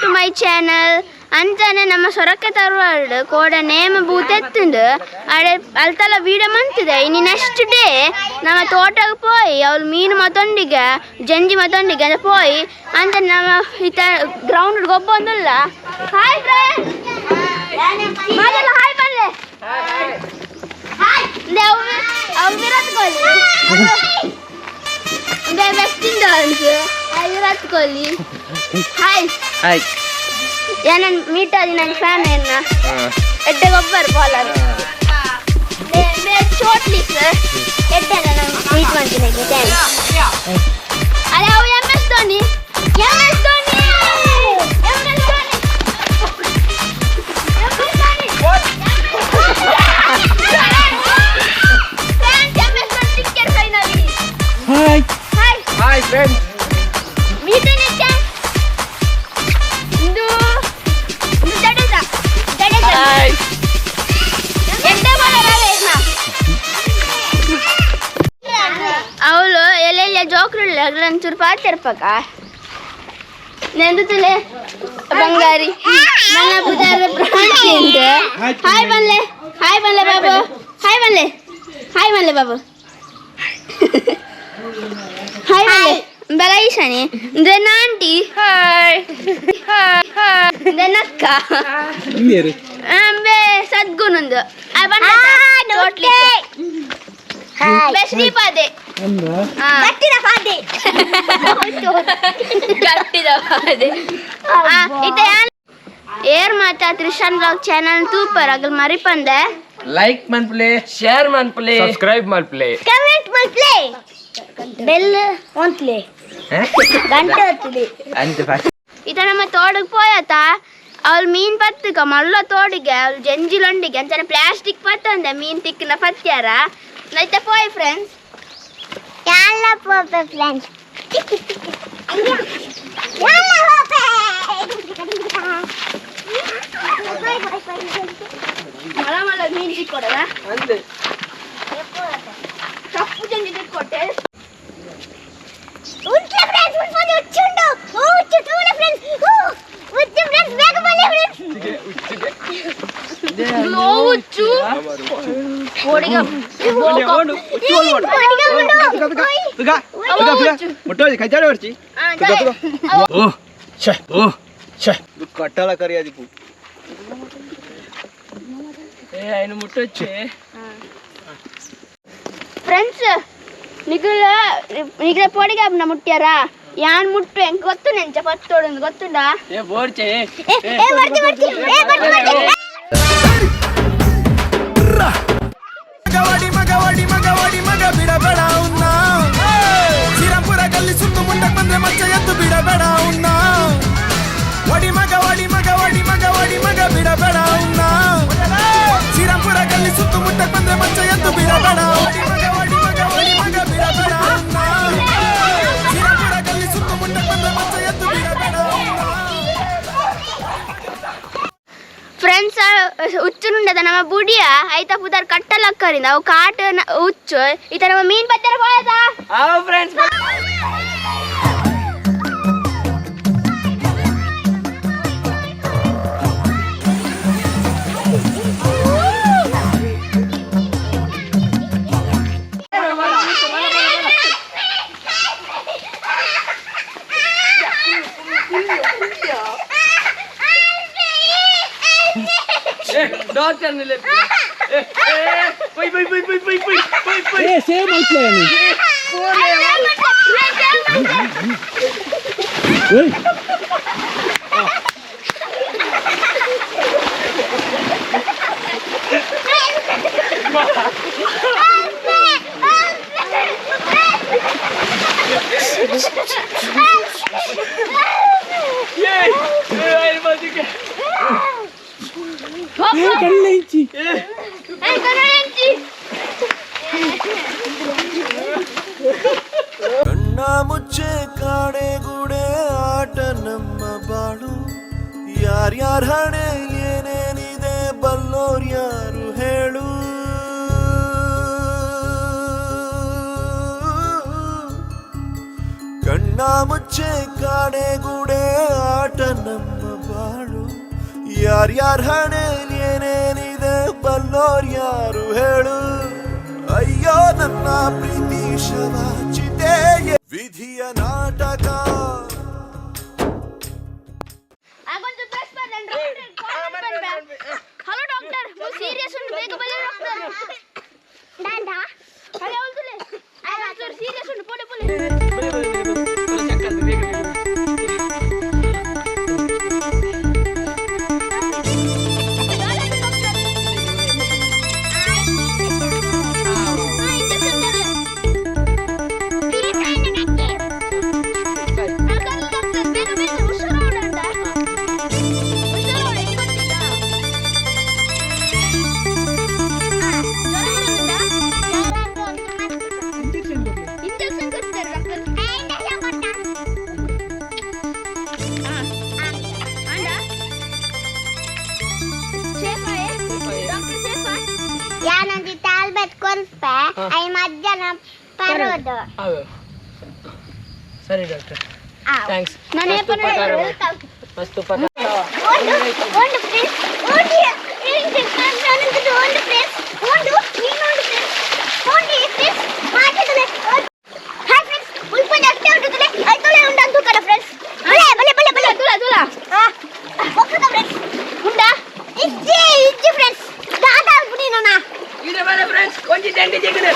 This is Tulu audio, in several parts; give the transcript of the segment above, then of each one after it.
To my channel. ಅಂಚನೆ ನಮ್ಮ ಸೊರಕೆ ತರುವಾಡು ಕೋಡ ನೇಮ ಬೂತೆತ್ತುಂಡು ಅಡೆ ಅಲ್ತಲ ವೀಡಿಯೋ ಮಂತಿದೆ. ಇನ್ನು ನೆಕ್ಸ್ಟ್ ಡೇ ನಮ್ಮ ತೋಟಕ್ಕೆ ಪೋಯಿ ಅವಳು ಮೀನು ಮತ್ತೊಂದಿಗೆ ಜಂಜಿ ಮತ್ತೊಂದಿಗೆ ಅಂತ ಪೋಯಿ ಅಂತ ನಮ್ಮ ಇತ ಗ್ರೌಂಡ್ ಗೊಬ್ಬ ಒಂದುಲ್ಲ. ಹಾಯ್ ಫ್ರೆಂಡ್, ಮೊದಲು ಹಾಯ್ ಬಲ್ಲೆ. ಅವು Virat Kohli, West Indies Virat Kohli. Hi. Hi. ಏನನ್ ಮೀಟ್ ಆದಿ ನನ್ನ ಫ್ಯಾನ್ ಎನ್ನ ಎಡ್ಡೆ ಗೊಬ್ಬರ ಬಾಲರ್ ಚೋಟ್ಲಿ ಸರ್ ಎಡ್ಡೆ ನಾನು ಮೀಟ್ ಮಾಡ್ತೀನಿ. Thanks. ಅರೆ ಅವು M S Dhoni, M S Dhoni, M S Dhoni, M S Dhoni. Friends, M S Dhoni ticket finally. Hi. Hi. Hi friends. Meet ನಿತ್ಯ. ಇಂದು ಇಂದು ಜಡೇಜಾ, ಜಡೇಜಾ. ಹಾಯ್. ಎಡ್ಡೆ ಬಾಲರ್ ಅಲ್ಲ. ಅವಳು ಎಲ್ಲೆಲ್ಲ ಜೋಕ್ರುಳ್ಳ ಒಂಚೂರು ಪಾತಿರ್ಪಕ ನೆಂದುತ್ತಲೆ ಬಂಗಾರಿ ನನ್ನ ಪುದಾರ ಪ್ರಾಂತಿ ಅಂತ. ಹಾಯ್ ಬನ್ಲೆ, ಹಾಯ್ ಬನ್ಲೆ ಬಾಬು, ಹಾಯ್ ಬನ್ಲೆ, ಹಾಯ್ ಬನ್ಲೆ ಬಾಬು, ಹಾಯ್ ಬನ್ಲೆ. ಬೆಲ Ishani then aunty. Hi hi hi. Then ಅಕ್ಕ. ಇಂದೇರು. ಅಂಬೆ ಸದ್ಗುಣಂದು ಚೋಟ್ಲಿ ಬೆ ಶ್ರೀಪಾದೆ. ಅಂದ. ಗಟ್ಟಿದ ಪಾದೆ, ಗಟ್ಟಿದ ಪಾದೆ. ಇತ್ತ ಏರ್ ಮಾತಾ ತ್ರಿಶಾನ್ ಬ್ಲಾಗ್ ಚಾನಲ್ ತೂಪರ್ ಅಗಲ್ ಮರಿಪಂದೆ. ಲೈಕ್ ಮನ್ಪ್ಲೆ, ಶೇರ್ ಮನ್ಪ್ಲೆ, ಸಬ್ಸ್ಕ್ರೈಬ್ ಮನ್ಪ್ಲೆ, ಕಮೆಂಟ್ ಮನ್ಪ್ಲೆ, ಬೆಲ್ ಒಂತ್ಲೆ, ಗಂಟೆ ಒತ್ತಲಿ. ಅಂತ ಫಸ್ಟ್. ಇತ ನಮ್ಮ ತೋಡಕ್ಕೆ ಪೋಯತ ಅವಳು ಮೀನ್ ಪತ್ತುಕ ಮಲ್ಲ ತೋಡಿಗೆ ಅವಳು ಜಂಜಿಲೊಂಡಿಗೆ ಅಂಚನೆ ಪ್ಲಾಸ್ಟಿಕ್ ಪತ್ತಂದೆ ಮೀನ್ ತಿಕ್ಕಿನ ಪತ್ಯಾರ ನೈತ ಪೋಯ್ ಫ್ರೆಂಡ್ಸ್. ಯಾಲ ಪೋಪೆ ಫ್ರೆಂಡ್ಸ್, ಯಾಲ ಹೋಪೆ. ಮಲ ಮಲ ಮೀನ್ ತಿಕ್ಕೊಡದ. ಅಂದೆ. ಕಪ್ಪು ಜಂಜಿ ತಿಕ್ಕೊಟ್ಟೆ. ಉಂಟ್ಲೆ ಫ್ರೆಂಡ್ಸ್, ಉಂಟ್ಲೆ ಉಚ್ಚುಂಡು. ಓ ಉಚ್ಚು ತೂಲೆ ಫ್ರೆಂಡ್ಸ್. ಓ ಉಚ್ಚು ಫ್ರೆಂಡ್ಸ್, ಬೇಗ ಬನ್ನಿ ಫ್ರೆಂಡ್ಸ್. ಗ್ಲೋ ಉಚ್ಚು ಓಡಿಗ. ಓ ಛೆ, ಓ ಛೆ. ಕಟ್ಟಲ ಕರಿಯಾದಿಪ್ಪು. ಏ ఆయన ಮುಟ್ಟೊಚ್ಚೆ. ಫ್ರೆಂಡ್ಸ್, ನಿಗುಲ ನಿಗುಲ ಪೊಡಿಗ ಮುಟ್ಟ್ಯಾರ ಯಾನ್ ಮುಟ್ಟು ಎಂಕ್ ಗೊತ್ತು ನೆಂಚ ಪತ್ತೋಡು ಗೊತ್ತುಂಡಾ? ಏ ಬೋರ್ಚೆ. ಏ ಬರ್ತಿ ಬರ್ತಿ, ಏ ಬರ್ತಿ ಬರ್ತಿ. ಮಗವಾಡಿ ಮಗವಾಡಿ ಮಗವಾಡಿ ಮಗ ಬಿಡಬೇಡ ಅವನ್ನ. ಶ್ರೀರಾಮ್ಪುರ ಗಲ್ಲಿ ಸುತ್ತು ಮುಂದಕ್ಕೆ ಬಂದ್ರೆ ಮಚ್ಚ ಎದ್ದು ಬಿಡಬೇಡ ಅವನ್ನ. ಒಡಿ ಮಗ ಒಡಿ ಮಗ ಒಡಿ ಮಗ ಒಡಿ ಮಗ ಬಿಡಬೇಡ ಅವನ್ನ. ಶ್ರೀರಾಮ್ಪುರ ಗಲ್ಲಿ ಸುತ್ತು ಮುಂದಕ್ಕೆ ಬಂದ್ರೆ ಮಚ್ಚ ಎದ್ದು ಬಿಡಬೇಡ. ಒಡಿ ಮಗ ಒಡಿ ಮಗ ಒಡಿ ಮಗ ಬಿಡಬೇಡ ಅವನ್ನ. ಶ್ರೀರಾಮ್ಪುರ ಗಲ್ಲಿ ಸುತ್ತು ಮುಂದಕ್ಕೆ ಬಂದ್ರೆ ಮಚ್ಚ ಎದ್ದು ಬಿಡಬೇಡ ಅವನ್ನ. ಫ್ರೆಂಡ್ಸ್, ಹುಚ್ಚುನುಂಡದ ನಮ್ಮ ಬುಡಿಯ ಐತ ಪುದರ್ ಕಟ್ಟಲಕ್ಕರಿಂದ ಅವು ಕಾಟ ಹುಚ್ಚು. ಈತ ನಮ್ಮ ಮೀನ್ ಪತ್ತರ ಹೋಯದ. ಆ ಫ್ರೆಂಡ್ಸ್. ಡಾಕ್ಟರ್ ನಿಲ್ಲ. ಬೈ bye bye bye bye bye bye bye. ಏ ಸೇವ್ ಮಲ್ಪ್ಲೆ. ಓಯ್. ಏ ఆయన ಬದಿಗೆ. ಏ ಕಳ್ಳೆ ಇಂಚಿ. ಕಣ್ಣ ಮುಚ್ಚೆ ಕಾಡೆಗೂಡೆ ಆಟ ನಮ್ಮ ಬಾಳು. ಯಾರ್ಯಾರ ಹಣೆ ಏನೇನಿದೆ ಬಲ್ಲೋರ್ ಯಾರು ಹೇಳು. ಕಣ್ಣ ಮುಚ್ಚೆ ಕಾಡೆಗೂಡೆ ಆಟ ನಮ್ಮ ಯಾರ್ಯಾರ ಹಣೆಯಲ್ಲಿ ಏನೇನಿದೆ ಬಲ್ಲೋರ್ ಯಾರು ಹೇಳು. ಅಯ್ಯೋ ನನ್ನ ಪ್ರೀತಿ ಶವ ಚಿತೆ, ವಿಧಿಯ ನಾಟಕ. ಹಲೋ ಡಾಕ್ಟರ್, ಸೀರಿಯಸ್ ಉಂಟು, ಬೇಗ ಬನ್ನಿ ಡಾಕ್ಟರ್. ಹಲೋ, ಸೀರಿಯಸ್ ಉಂಟು, ಪೋಲೆ ಪೋಲೆ. ಬಲೆ ಬಲೆ ಬಲೆ ಬಲೆ, ಚಕ್ಕಂದು ಬೇಗ ಬೇಗ. ಇಂಜೆಕ್ಷನ್ ಕೊಡ್ಲಿ. ಇಂಜೆಕ್ಷನ್ ಕೊಡ್ತಾರೆ ಡಾಕ್ಟರ್. ಅಂಡ ಸೇಫಾ? ಡಾಕ್ಟರ್, ಸೇಫಾ? ಯಾನೊಂಜಿ ತಾಲ್ಬೆತ್ ಕೊರ್ಪೆ, I ಮಧ್ಯಾಹ್ನ ಪರೋದು. ಹೌದು, ಸರಿ ಡಾಕ್ಟರ್, thanks. ನಾನು ಮಸ್ತ್ ಉಪಕಾರ ಮಸ್ತ್ ಉಪಕಾರ. ಒಂದು ಒಂದು ಫ್ರೆಂಡ್ಸ್, ಒಂದು ಒಂದು ಫ್ರೆಂಡ್ಸ್, ಒಂದು ಇನ್ನೊಂದು ಫ್ರೆಂಡ್ಸ್, ಒಂದು ಫ್ರೆಂಡ್ಸ್ ಮಾತಾಡಲೆ. ಹಾಯ್ ಫ್ರೆಂಡ್ಸ್, ಉಲ್ಪಂಜ ಅಷ್ಟೇ ಉಂಟುತ್ತಲೆ ಐತೊಳೆ ಉಂಟು ಅಂತ ಕಡ ಫ್ರೆಂಡ್ಸ್. ಬಲೆ ಬಲೆ ಬಲೆ ಬಲೆ. ತುಲ ತುಲ. ಒಕ್ಕದ ಫ್ರೆಂಡ್ಸ್. ಉಂಡಾ? ಇಜ್ಜಿ ಇಜ್ಜಿ ಫ್ರೆಂಡ್ಸ್, ದಾದಾ ಪುಡಿ ನಾನ. ಇದೆ ಬಲೆ ಫ್ರೆಂಡ್ಸ್, ಕೊಂಚ ಜಂಡಿ ಜಿಗನೆ.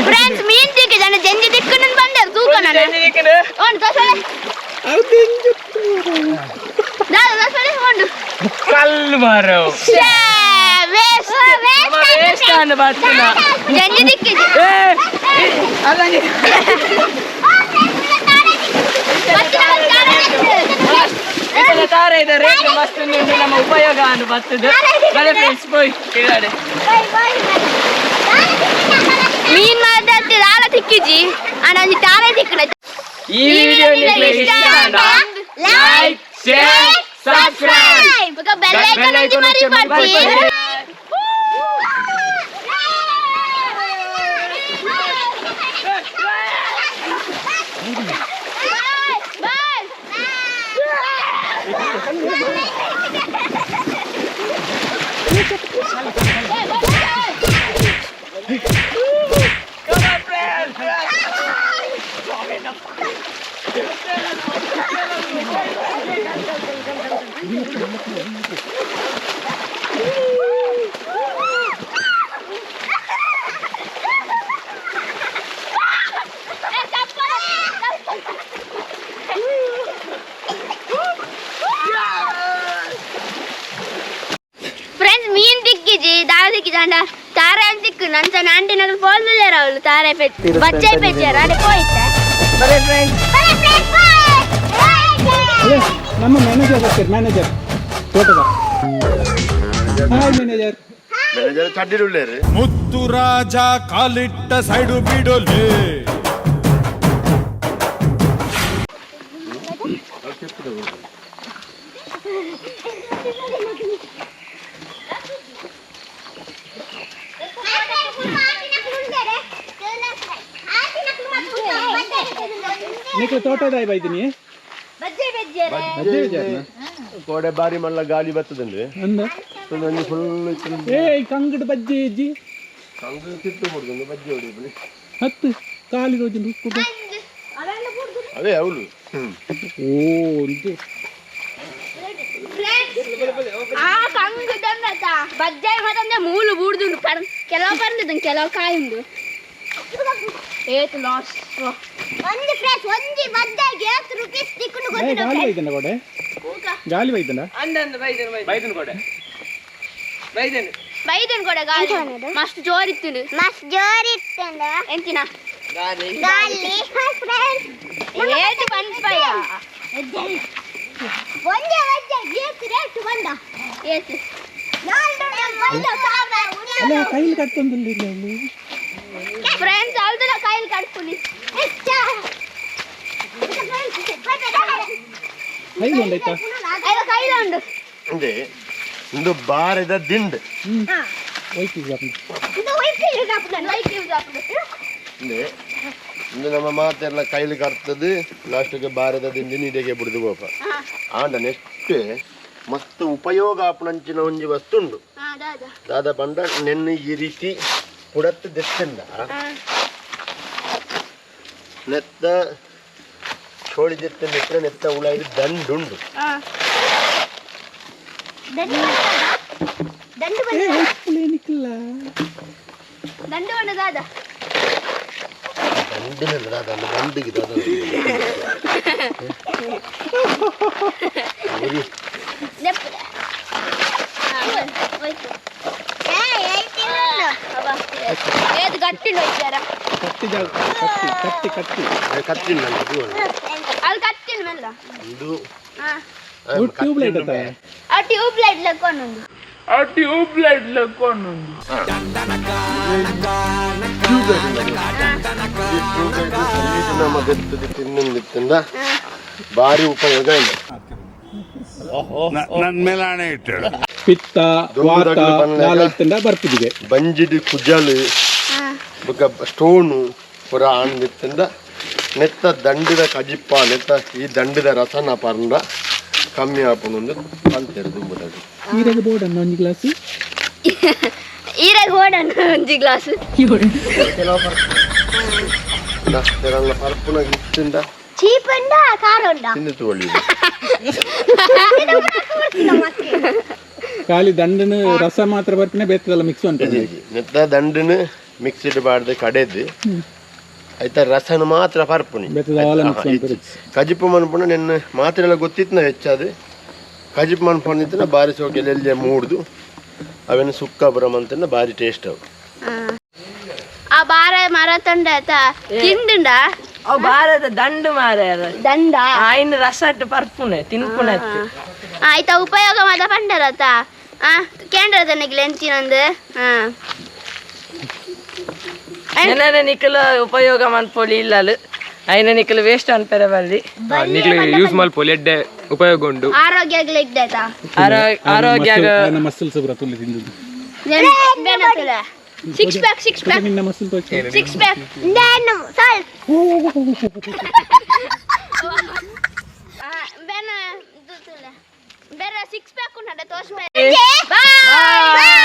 ಫ್ರೆಂಡ್ಸ್, ಮೀನ್ ತಿಕ್ಕಿ ಜನ ಜಂಜಿ ದಿಕ್ಕನ್ನು ಬಂದೆ ತೂಕ ನಾನು. ಜಂಡಿ ಜಿಗನೆ. ಒಂದು ದೋಸೆ ದಾದ ದೋಸೆ ಒಂದು. ಕಲ್ಲು ಮಾರವು. ಶ್ಯೇ, ವೇಸ್ಟ್. ನಮ್ಮ ವೇಸ್ಟ್ ಅನ್ನು ಬರ್ತದ. ಜಂಜಿ ದಿಕ್ಕಿಜಿ. ಏ ಅಲ್ಲ. ಇದೆಲ್ಲ ತಾರೆ ಇದೆ, ರೇಟ್ ಮಸ್ತ್ ಉಂಟು, ನಮ್ಮ ಉಪಯೋಗ ಅನ್ನು ಬರ್ತದೆ. ಬಲೆ ಫ್ರೆಂಡ್ಸ್, ಪೋಯ್ ಕೇಳಾಡೆ. ಮೀನ್ ಮಾತಾಡ್ತಿ ದಾಲ ತಿಕ್ಕಿಜಿ ಅಣ್ಣ, ಒಂಜಿ ತಾಳೆ ತಿಕ್ಕಡ. ಈ ವಿಡಿಯೋ ನಿಮಗೆ ಇಷ್ಟ ಲೈಕ್, ಶೇರ್, ಸಬ್ಸ್ಕ್ರೈಬ್. ಬೊಕ ಬೆಲ್ ಐಕಾನ್ ಒಂಜಿ ಮರಿ ಪಡ್ತಿ. Bye Come on, friends! Friends, ಮೀನ್ ತಿಕ್ಕಿಜಿ, ದಾಳ ತಿಕ್ಕಿಜಿ ಅಂಡ ತಾರೆ ಅಂತ ತಿಕ್ಕು ನಂಚ ನಾಂಟಿನ ಪೋಲ್ದುಲ್ಲೇರ ಅವಳು ತಾರೆ ಪೆಚ್ ಬಚ್ಚೈ ಪೆಚ್ಚಾರ ಅಡೆ ಪೋಯ್ತೆ. ಬಲೆ ಫ್ರೆಂಡ್ಸ್. ಅದೇ ನಮ್ಮ ಮ್ಯಾನೇಜರ್ ಬರ್ತಾರೆ, ಮ್ಯಾನೇಜರ್ ತೋಟದ. Hi manager. ಮ್ಯಾನೇಜರ್ ಚಡ್ಡಿಡುಳ್ಳೇರು. ಮುತ್ತು ರಾಜ ಕಾಲಿಟ್ಟ ಸೈಡು ಬಿಡೋಲೆ. ನಿಕ್ಲೆ ತೋಟದ ಬೈದಿನಿ. ಬಜ್ಜೆ ಬಜ್ಜೆ. ಬಜ್ಜೆ ಬಜ್ಜೆ. ಕೋಡೆ ಬಾರಿ ಮಲ್ಲ ಗಾಳಿ ಬರ್ತದಂದ್ರೆ ಅಂದ. ಒಂಜಿ ಫುಲ್. ಏ, ಕಂಗಡ್ ಬಜ್ಜೆ ಇಜ್ಜಿ. ಕಂಗು ತಿಟ್ಟು ಕೊಡುದು, ಬಜ್ಜಿ ಹೊಡಿ. ಹತ್ತು ಖಾಲಿ ರೋಜಿನ ಕುಡ. ಅದೇ ಅವಳು. ಓ ಒಂದು. ಆ ಕಂಗು ದಂಡತ ಬಜ್ಜಾಯಿ ಮತ್ತಂದ್ರೆ ಮೂಲು ಬೂಡ್ದುಂಡು ಪರ್ ಕೆಲವು ಪರ್ದಿದ್ದು, ಕೆಲವು ಕಾಯಿ ಉಂಡು. ಏತ್ ಲಾಸ್. ಒಂದು ಫ್ರೆಶ್ ಒಂಜಿ ಬಜ್ಜೆಗೆ 8 ರುಪೀಸ್ ತಿಕ್ಕೊಂಡು. ಏ, ಗಾಳಿ ಬೈದನ ಕೊಡೆ, ಗಾಳಿ ಬೈದನ. ಅಂದಂದು ಬೈದನು ಬೈದನು ಕೊಡೆ ಬೈದನು. ಬೈದನ್ ಕೂಡ ಗಾಳಿ ಮಸ್ತ್ ಜೋರಿತ್ತು. ಮಸ್ತ್ ಜೋರ್ ಇತ್ತಂದ. ಎಂಚಿನ? ಗಾಳಿ. ಗಾಳಿ. Hi friends. ಏತು ಪನ್ಪಯ? ಒಂದೇ ಬಜ್ಜೆ ಏತ್ ರೇಟ್ ಬಂದ? ಏತು? ಅಲ್ಲ, ಕೈಲಿ ಕಟ್ಟೊಂದಿಲ್ಲ ಇಲ್ಲಿ. ಫ್ರೆಂಡ್ಸ್, ಅವಳ್ದಲ್ಲ ಕೈಲಿ ಕಟ್ಪುನಿ. ಕೈಲಿ ಉಂಡಾಯ್ತಾ? ಅಯ್ಯೋ, ಕೈಲ ಉಂಡು. ಇಂದೆ ಇಂದು ಬಾರೆದ ದಿಂಡ್. ಒಯ್ತಿದ್ವಿ. ಇದು ವೈಫ್ ವೈಟ್ ಯೂಸ್. ಇಂದೆ ಇಂದು ನಮ್ಮ ಮಾತೆಲ್ಲ ಕೈಲಿ ಕರ್ತದು, ಲಾಸ್ಟ್ಗೆ ಬಾರೆದ ದಿಂಡಿ ನೀರಿಗೆ ಬಿಡುದು ಗೋಪ. ಆಂಡ ನೆಕ್ಸ್ಟ್ ಮಸ್ತ್ ಉಪಯೋಗ ಆಪುನಂಚಿನ ಒಂಜಿ ವಸ್ತು ಉಂಡು. ಹಾ, ದಾದಾ? ದಾದ ಪಂಡ, ನೆನ್ನೆ ಈ ರೀತಿ ಪುಡತ್ ದೆತ್ತಂಡ, ನೆತ್ತ ಚೋಳಿ ದೆತ್ತ ನೆತ್ತ ನೆತ್ತ ಉಳಾಯಿ ದಂಡುಂಡು. ದಂಡು ದಂಡು ಬಂದ. ನಿಕ್ಲ. ದಂಡು ಉಂಡು ದಾದಾ? ದಂಡಿನ ದಾದ ದಂಡಿಗೆ ದಾದ? ದೆಪ್ಪುದೆ. ಹಾ, ಹೋಯ್ತು. ಅಬ್ಬಾ, ಏದು ಗಟ್ಟಿ ಹೋಯ್ತಾರ. ಕತ್ತಿ ಜಾಗ, ಕತ್ತಿ ಕತ್ತಿ ಕತ್ತಿ. ಕತ್ತಿ ಉಂಟು. ಅಲ್ಲಿ ಕತ್ತಿನ ಮೆಲ್ಲ. ಇದು ಹಾ. ಟ್ಯೂಬ್ ಲೈಟ್ ಅತ್ತ? ಆ ಟ್ಯೂಬ್ ಲೈಟ್ ಲೆಕ್ಕೊಂಡುಂಡು. ಟ್ಯೂಬ್ ಲೈಟ್ ನಮ್ಮ ದೆತ್ತದ ತಿನ್ನಂದಿತ್ತಂದ ಭಾರಿ ಉಪಯೋಗ ಇಲ್ಲ. ನನ್ನ ಮೇಲೆ ಆಣೆ ಇಟ್ಟಳು. ಪಿತ್ತ ವಾತ ದೊಡ್ಡ ಪನ್ನೆ. ದಾಲ ಇತ್ತಂಡ ಬರ್ತಿದಿಗೆ. ಬಂಜಿಡ್ ಕುಜಲ್ ಬೊಕ ಸ್ಟೋನು ಪುರ ಆಂದಿತ್ತಂದ ನೆತ್ತ ದಂಡದ ಕಜಿಪ್ಪ, ನೆತ್ತ ಈ ದಂಡದ ರಸನ ಪರ್ಂಡ ಕಮ್ಮಿ ಆಪುಂಡು ಪಂತೆರ್ ದುಂಬುದದು. ನೀರಾಗ ಬೋರ್ಡ್ ಒಂಜಿ ಗ್ಲಾಸ್. ಈರಾಗ ಓಡಣ್ಣ ಒಂಜಿ ಗ್ಲಾಸ್. ತೆರಳ ಪರ್ಪುನ ಇತ್ತಿಂದ. ಚೀಪ್ ಉಂಡ, ಖಾರ ಉಂಡ. ತಿಂದು ತಗೊಳ್ಳಿ. ಖಾಲಿ ದಂಡನ ರಸ ಮಾತ್ರ ಬರ್ಪಿನ, ಬೇತದಲ್ಲ ಮಿಕ್ಸ್ ಉಂಟು. ನೆತ್ತ ದಂಡನ ಮಿಕ್ಸಿಡ್ ಬಾಡ್ದು ಕಡೆದು ಐತ ರಸನ ಮಾತ್ರ ಪರ್ಪುನಿ. ಬೇತದಾಲ ಮಿಕ್ಸ್ ಉಂಟು. ಕಜಿಪು ಮನ್ಪುನ ನೆನ್ನ ಮಾತ್ರೆಲ್ಲ ಗೊತ್ತಿತ್ತು ಹೆಚ್ಚಾದು. ಕಜಿಪು ಮನ್ಪುನ ಬಾರಿ ಸೋಕೆಲ್ಲ ಎಲ್ಲಿ ಮೂಡ್ದು ಅವೇನು ಸುಕ್ಕ ಬರಮಂತನ ಬಾರಿ ಟೇಸ್ಟ್ ಅವು. ಆ ಬಾರ ಮರ ತೊಂಡ ಆಯ್ತಾ ತಿಂದುಂಡ? ಅವು ಬಾರದ ದಂಡು ಮಾರ್ಯಾರ. ದಂಡ. ಆಯ್ನ ರಸಟ್ ಪರ್ಪುಣೆ ತಿನ್ಪುಣೆ. ಆಯ್ತಾ, ಉಪಯೋಗ ಮಾತ ಪಂಡರತ. ಆ ಕೇಂದ್ರ ತನಗೆ ಎಂಚಿನಂದು. ಹಾ. ನೆನನೆ ನಿಕಲ ಉಪಯೋಗ ಮನ್ಪೊಲಿ ಇಲ್ಲಲು, ಐನ ನಿಕಲು ವೇಸ್ಟ್ ಅನ್ಪೆರೆ ಬಲ್ಲಿ. ನಿಕ್ಲೆ ಯೂಸ್ ಮಲ್ಪೊಲಿ, ಎಡ್ಡೆ ಉಪಯೋಗ ಉಂಡು. ಆರೋಗ್ಯ ಇದ್ದಾಯ್ತಾ. ಆರೋಗ್ಯ. ಮಸಲ್ಸ್ ಪೂರ ತುಲ್ಲಿ ತಿಂದದ್ದು. Six pack, six pack. ನಿನ್ನ ಮಸಲ್ ತೋಚಿ. Six pack. ಸಾಲ್. ಬೇರೆ ಸಿಕ್ಸ್ ಪ್ಯಾಕ್ ಉಂಟು ತೋರ್ಸ್. ಬಾಯ್.